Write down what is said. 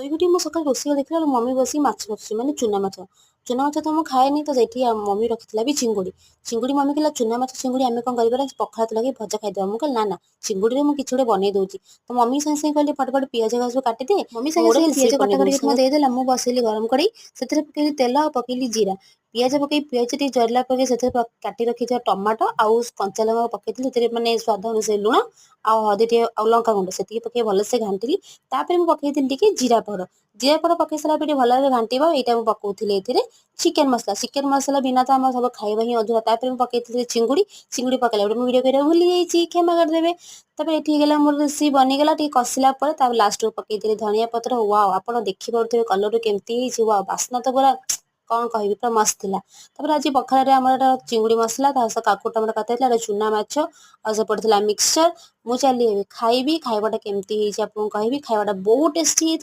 ଶୋଇକି ମୁଁ ସକାଳେ ରୋଷେଇ ଦେଖିଲା ବେଳକୁ ମମି ବସିକି ମାଛ ବାଛୁଛି, ମାନେ ଚୁନା ମାଛ। ଚୁନା ମାଛ ତ ମୁଁ ଖାଏନି। ତ ସେଇଠି ମମି ରଖିଥିଲା ବି ଚିଙ୍ଗୁଡ଼ି। ଚିଙ୍ଗୁଡ଼ି, ମମି କହିଲା, ଚୁନା ମାଛ ଚିଙ୍ଗୁଡ଼ି ଆମେ କଣ କରିବା ନା, ପଖାଳ ଲଗେଇ ଭଜା ଖାଇଦେବା। ମୁଁ କହିଲି, ନା ନା, ଚିଙ୍ଗୁଡ଼ିରେ ମୁଁ କିଛି ଗୋଟେ ବନେଇ ଦଉଛି। ତ ମମି ସାଙ୍ଗେ ସାଙ୍ଗେ କହିଲେ, ଫଟାଫଟ ପିଆଜ ସବୁ କାଟିଦେ। ମମି ମୁଁ ସାଙ୍ଗେ ଗୋଟେ ସାଙ୍ଗେ ରେସିପି ପିଆଜ ବନେଇ କଟାକଟି ଦଉଛି। କରି ଦେଇଦେଲା। ମୁଁ ବସେଇଲି ଗରମ କଡ଼େଇ, ସେଥିରେ ପକେଇଲି ତେଲ ଆଉ ପକେଇଲି ଜିରା। ପିଆଜ ପକେଇ ପିଆଜ ଟିକେ ଜରିଲା ପରେ ସେଥିରେ କାଟି ରଖିଥିବା ଟମାଟୋ ଆଉ କଞ୍ଚା ଲଙ୍କା ପକେଇଥିଲି। ସେଥିରେ ମାନେ ସ୍ୱାଦ ଅନୁସାରେ ଲୁଣ ଆଉ ହଳଦୀ ଟିକେ ଆଉ ଲଙ୍କା ଗୁଣ୍ଡ ସେତିକି ପକେଇ ଭଲସେ ଘାଣ୍ଟିଲି। ତାପରେ ମୁଁ ପକେଇଥିଲି ଟିକେ ଜିରା ପାଉଡର। ଜିରା ପାଉଡର ପକେଇ ସାରିଲା ପରେ ଟିକେ ଭଲ ଭାବରେ ଘାଣ୍ଟିବ। ଏଇଟା ମୁଁ ପକଉଥିଲି ଏଥିରେ ଚିକେନ ମସଲା। ଚିକେନ ମସଲା ବିନା ତ ଆମ ସବୁ ଖାଇବା ହିଁ ଅଧୁରା। ତାପରେ ମୁଁ ପକେଇଥିଲି ଚିଙ୍ଗୁଡ଼ି। ଚିଙ୍ଗୁଡ଼ି ପକେଇଲା ପରେ ମୁଁ ଭିଡ଼ିଓ କରିବାକୁ ଭୁଲି ଯାଇଛି, କ୍ଷମା କରିଦେବେ। ତାପରେ ଏଠି ହେଇଗଲା, ମୋର ରୋଷେଇ ବନିଗଲା। ଟିକେ କଷିଲା ପରେ ତାପରେ ଲାଷ୍ଟକୁ ପକେଇଥିଲି ଧନିଆ ପତ୍ର। ୱାଓ, ଆପଣ ଦେଖିପାରୁଥିବେ କଲର କେମିତି ହେଇଛି। ୱାଓ, ବାସ୍ନା ତ ପୁରା କଣ କହିବି, ପୁରା ମସ୍ତ ଥିଲା। ତାପରେ ଆଜି ପଖାଳରେ ଆମର ଏଟା ଚିଙ୍ଗୁଡ଼ି ମସଲା, ତା ସହ କାକୁଡ଼ି ଟମାଟୋ କଟା ହେଇଥିଲା, ଏଟା ଚୁନା ମାଛ ଆଉ ସେପଟେ ଥିଲା ମିକ୍ସଚର। ମୁଁ ଚାଲି ଏବେ ଖାଇବି। ଖାଇବାଟା କେମିତି ହେଇଛି ଆପଣଙ୍କୁ କହିବି। ଖାଇବାଟା ବହୁତ ଟେଷ୍ଟି ହେଇଥିଲା।